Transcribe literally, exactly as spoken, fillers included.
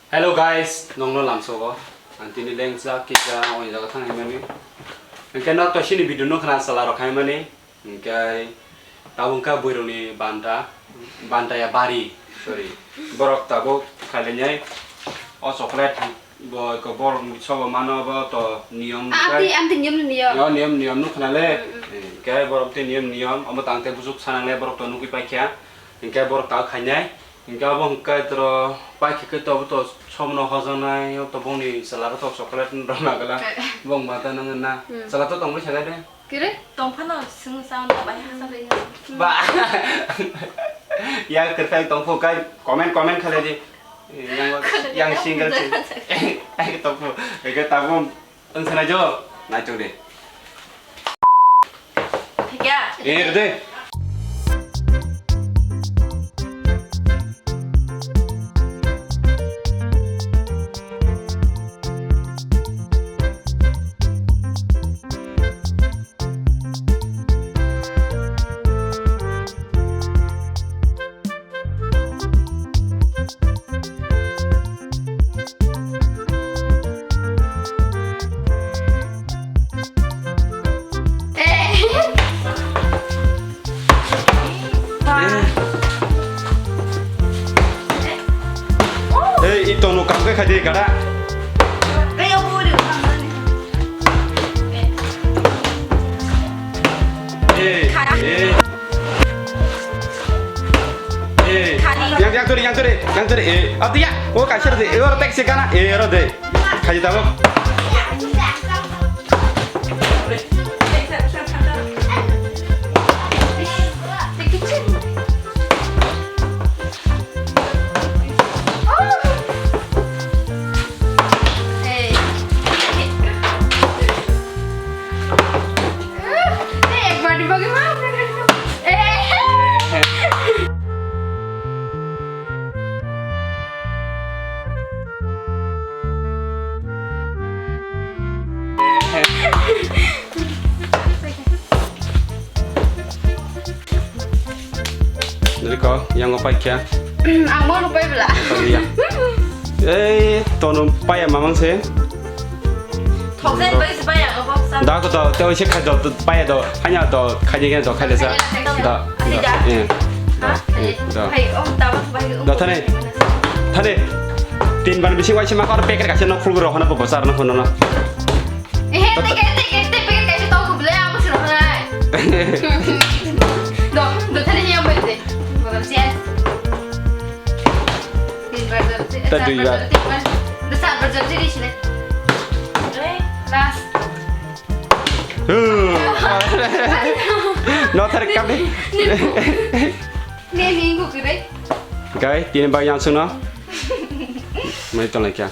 Hello guys, nongno lamsogo. Ang tini lengsa kisa oi jaga thang himani. Hingke nok to sini video no khna sala rok khaimani. Hingke tabuk kha buirokni banta, banta ya bari, sorry. Borok tabuk khailainai o chocolate bo ko borok sobo mano bo to niyom. Amti, amti niyom niyom. Yo niyom niyom nuk khna le. Mm, mm. Hingke borok te niyom niyom, omo tang te busuk sanang le borok to nukui paikha. Hingke borok tabuk khainai. Hingke abo hingke toro paikhe khe tobo to somno hojaknai, o to bongni chwla rok to chocolate rwna gala, bong mata nang na. Hmm. Chwla to tongbai sagai de. Kere? Tongphano swng sa no bai ha sa bai. Ba. Ya kwrwkha tongphu kai comment, comment khalai di. Yang, yang single si. Ai tongphu. Eke tabung. Ang sanai jo, nai chuk de. Thik ya? Eh, de. Hey, ito no kam kai khadi kada. Hey, hey. Eh, yang, yang turi, yang turi, yang turi. Eh, oh, dia. Oh, kasar deh. Eh, orang tek sekana. Eh, orang deh. Kaji tabuk. Riko, yang opai kya? Ang mau lupa bela. Palia. Eh, tono paya mamang se. Thousand bai se paya ko boksa. Da ko to, te oise khai do, paya do, hanya do, khai de do, khai de sa. Da. Ani da. Eh. Da. Hai, oh, da ba bai. Da thane. Thane. Tin ban bising waise ma kor packet kaise no full ro hona bo bosar no hono no. Eh, teke, teke, teke, packet kaise tau ko bele amo siro hona. Do, do thane ni ambe de. Bodol sia. Tin bar do, tin bar do, tin bar do, tin bar do, sar bar do, tin bar do. Last. No thar kap de. Ne ni ngu kire. Gai, tini bag yang sung no. Mai tolai kya?